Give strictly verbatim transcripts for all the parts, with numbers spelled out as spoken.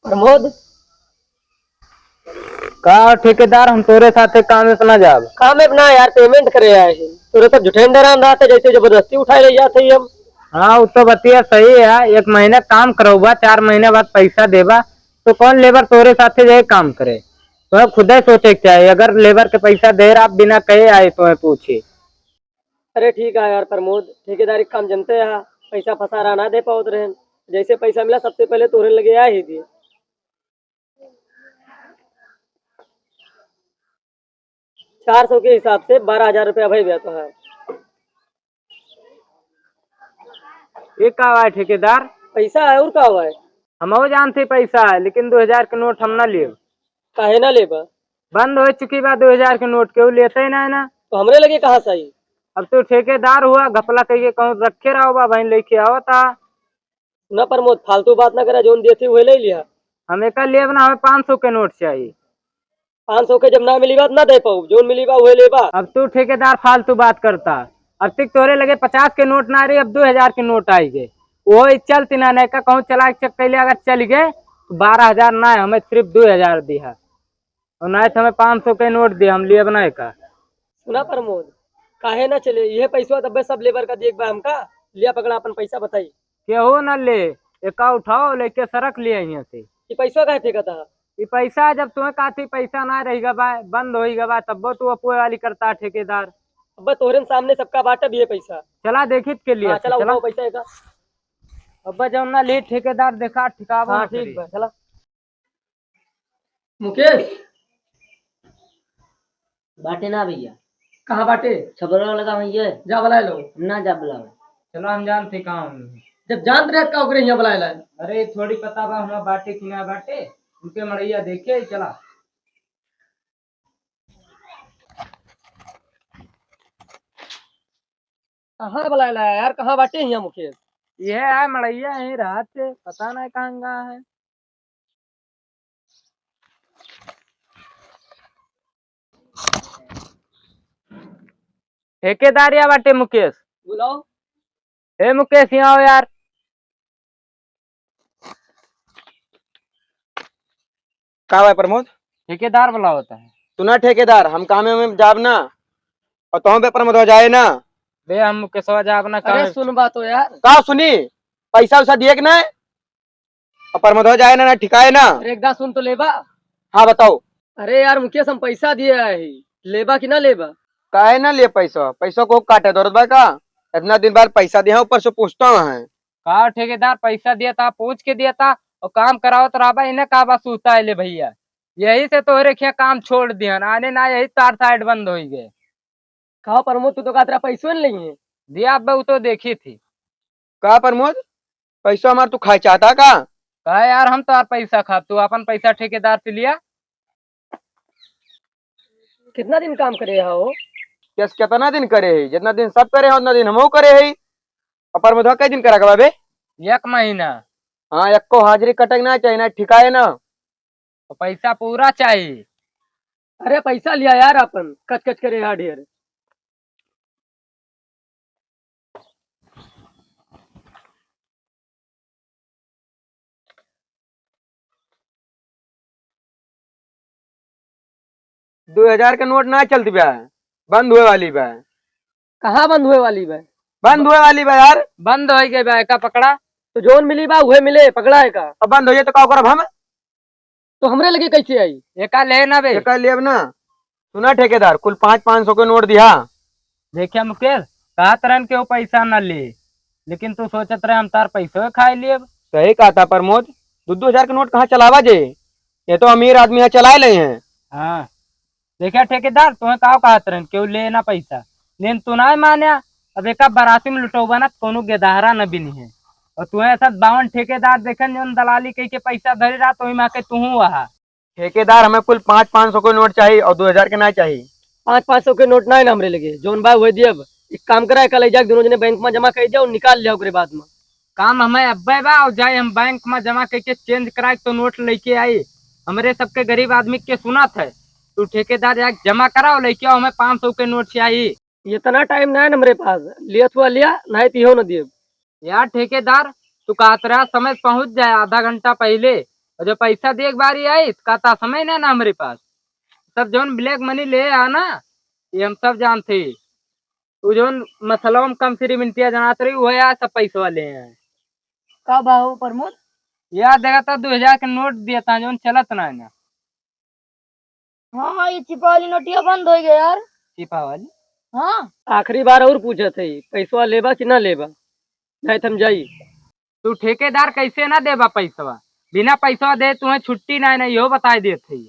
प्रमोद। का ठेकेदार, हम तोरे साथे काम पे ना जाब। काम पे ना यार, payment करे आए हैं। तोरे सब झुठेन डरान रहा था, जैसे जबरदस्ती उठाए ले जाते ही हम। हाँ, वो तो बतिया सही है। एक महीना काम करौबा, चार महीना बाद पैसा देबा, तो कौन labour तोरे साथे जाए काम करे? तो खुदे सोचे के चाही, अगर labour के पैसा दे रहा, बिना कहे आए तो पूछे। अरे ठीक है यार प्रमोद, ठेकेदारी के काम जनते हैं, पैसा फसारा ना दे पावत रहन। जैसे पैसा मिला, सबसे पहले तोरे लगे आ ही दिए। चार सौ के हिसाब से बारह हजार रुपया भई बा तोहार। ये का हुआ है ठेकेदार? पैसा है, और का हुआ है? हमहू जानते पैसा है, लेकिन दो हजार के नोट हम ना लेब। काहे ना लेबा? बंद हो चुकी बा दो हजार के नोट, केहू लेते ही ना है ना। तो हमरे लगे कहाँ से आई? अब तू ठेकेदार हुआ, घपला कइके कहूँ रखे रहो बा, भाई लेके आवता। ना प्रमोद, फालतू बात ना करा, जौन देती वही ले लिया। हम एका लेब ना, हमें पाँच सौ के नोट चाहिए। पाँच सौ के जब ना मिली बा, ना दे पाऊ, जौन मिली बा वही लेबा। अब तू ठेकेदार फालतू बात करता। अब तक तोरे लगे पचास के नोट ना रही, अब दो हजार के नोट आई गए। वो चलती ना, नहीं का कहूँ चला के check कैले, अगर चल गए तो बारह हजार ना है, हमें सिर्फ दो हजार दिया। और ना तो हमें पाँच सौ के नोट दिया, हम लिए बनाए का। सुना प्रमोद, काहे ना चले, यह पैसवा तब्बे सब labour का देख बा हमका। लिया पकड़ा अपन पैसा, बताई। केहू ना ले, एका उठाओ, लेके सरक लिया यहाँ से। ये पैसा काहे फेंकत है? ये पैसा जब तुम्हें काथी पैसा ना रही गवा, बंद होई गवा, तब्बो तू अपुए वाली करता ठेकेदार। अब तोहरे सामने सबका बांटब ये पैसा। चला देखित के लिए, हाँ, चला चला। उठाओ पैसा एका। अब जौन ना ले ठेकेदार देखा ठिकावा हाँ, ना ठीक करी। बा, चला। मुकेश। बाटे ना भैया। कहाँ बाटे? छबरवा लगा भैया। जा बुलाए लो। ना जा बुलाओ। चलो हम जानते कहाँ होंगे। जब जानत रहे का ओकरे यहाँ बुलाए लाए। अरे थोड़ी पता बा हमार बाटे कि ना बाटे, उनके मड़ैया देखे चला। कहाँ बुलाए लाया यार, कहाँ बाटे हियाँ मुकेश? यह है मड़ैया, यहीं रहत है, पता नहीं कहाँ गया है। ठेकेदार या बाटे मुकेश? बुलाओ। ए मुकेश, यहाँ आओ यार। का बा प्रमोद? ठेकेदार बुलावत है। सुना ठेकेदार, हम कामे में जाब ना, और तुम बे प्रमोद हो जाए ना। बे हम मुकेशवा जाब ना अरे काम। सुन बात हो यार। का सुनी? पैसा वैसा दिए कि नहीं? और प्रमोद हो जाए ना, ना ठिकाए ना। अरे एक बात सुन तो लेबा। हाँ बताओ। अरे यार मुकेश, हम पैसा दिए आए ही, लेबा कि ना लेबा? काहे ना लिए पैसा? पैसा को काटे दौड़त बा का? इतना दिन बाद पैसा दिया, ऊपर से पूछता है। का ठेकेदार पैसा दिया था, पूछ के दिया था, और काम करावत रहा बा, इन्हें का बा सूता है ले भैया। यही से तोहरे खिया काम छोड़ दिहन, आने ना यही तार साइड बंद होई गए। का प्रमोद, तू तो कहत रहा पैसो नहीं है। दिया अब उ तो देखी थी। का प्रमोद, पैसा हमार तू खाए चाहता का? का यार, हम तो यार पैसा खाब, तू अपन पैसा ठेकेदार से लिया। कितना दिन काम करे हो? कैस कितना दिन करे है? जितना दिन सब करे है उतना दिन हमहू करे है। और प्रमोद कई दिन करा के बा बे? एक महीना। हाँ, एको हाजिरी कटे के ना चाहिए, ना ठिकाए ना। और पैसा पूरा चाहिए। अरे पैसा लिया यार अपन, कच कच करे यहाँ ढेर। दो हजार के नोट ना चलती बा, बंद हुए वाली बा। कहाँ बंद हुए वाली बा? बंद हुए वाली बा यार। बंद हो गई बा, एका पकड़ा। तो जौन मिली बा उहे मिले, पकड़ा एका। अब बंद हो जाए तो का करब हम? तो हमरे लगे कैसे आई? एका ले ना बे। एका लेब ना। सुना ठेकेदार, कुल पाँच पाँच सौ के नोट दिहा। देखिया मुकेश, कहत रहन के वो पैसा ना ले, लेकिन तू सोचत रहे हम तार पैसो खाए लेब। सही कहा था प्रमोद, दो दो हजार के नोट कहाँ चलावा जे? ये तो अमीर आदमी है, चलाए ले हैं। हाँ, देखिया ठेकेदार, तुम्हें का कहत रहन, केहू ले ना पैसा, लेकिन तू ना मान्या। अब एका बराती में लुटौबा ना, कोनो गेदहरा न बिनी है। और तुम्हें ऐसा बावन ठेकेदार देखन, जौन दलाली कह के पैसा धरे रहा, तो वही में आके तू हूँ वहा। ठेकेदार, हमें कुल पाँच पाँच सौ के नोट चाहिए और दो हजार के ना चाहिए। पाँच पाँच सौ के नोट ना है ना हमरे लगे, जौन बा वही दियब। एक काम करा, कल जाके दोनों जने बैंक में जमा कर दिया और निकाल लिया ओकरे बाद में। काम हमें अब्बे बा, और जाए हम बैंक में जमा करके चेंज कराए तो नोट लेके आई। हमरे सबके गरीब आदमी के सुनत है, तू ठेकेदार जाके जमा कराओ, लेके आओ, हमें पाँच सौ के नोट चाहिए। इतना टाइम ना है हमरे पास, लियत हुआ लिया, नहीं तो इहो न दियब। यार ठेकेदार, तू कहत रहा समय पहुँच जाए आधा घंटा पहले, और जब पैसा देख बारी आई, तो कहता समय ना, ना हमरे पास। सब जौन black money ले आ ना, ये हम सब जानते ही। तू जौन मसलवा में कम सिरिमिंटिया जनात रही, वह यार सब पैसवा ले आए। का बा हो प्रमोद? यार देखा था, दो हजार के नोट दिया था, जौन चलत ना है ना। हाँ, हाँ, ये छिपा वाली नोटिया बंद हो गया यार। छिपा वाली? हाँ। आखिरी बार और पूछत है, पैसवा लेबा कि ना लेबा? नहीं तो हम जाई। तू ठेकेदार कैसे ना देबा पैसवा? बिना पैसवा दे तुम्हें छुट्टी ना, ना, इहो बताए देत है।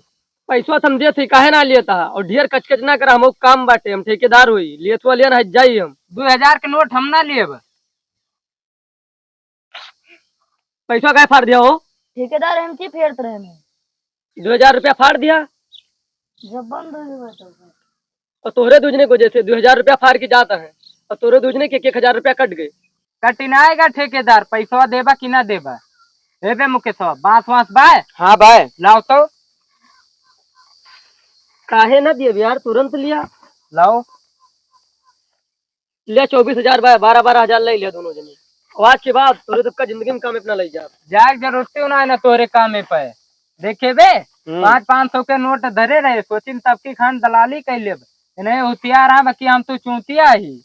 पैसवा तो हम देत है, काहे ना लेता है? और ढेर कचकच ना करा, हम काम बाटे, हम ठेकेदार होई, लेत हुआ लेन है, जाई हम। दो हजार के नोट हम ना लेब। पैसा काहे फाड़ दिया हो? ठेकेदार हम की फेरत रहे में। दो हजार रुपया फाड़ दिया। जब बंद हो गया तो। और तोहरे दूजने को जैसे दो हजार रुपया फाड़ के जाता है, और तोहरे दूजने के एक हजार रुपया कट गए। कटिनाएगा ठेकेदार, पैसा देबा कि ना देबा? ए बे मुकेशवा, बांस वांस बाय? हाँ बाय। लाओ तो। काहे ना दिए यार, तुरंत लिया। लाओ। ले, चउबीस हजार बा, बारह बारह हजार ले लिया दोनों जने। और आज के बाद तोरे सबका जिंदगी में काम अपना ले जा। जाए के जरूरत ही ना है ना तोरे काम पे। देखे बे, हम्म। पाँच पाँच सौ के नोट धरे रहे, सोचिन तब की खान दलाली कर लेब। इन्हें होशियार है, बाकी हम तो चूतिया ही।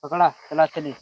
पकड़ा, चला चली।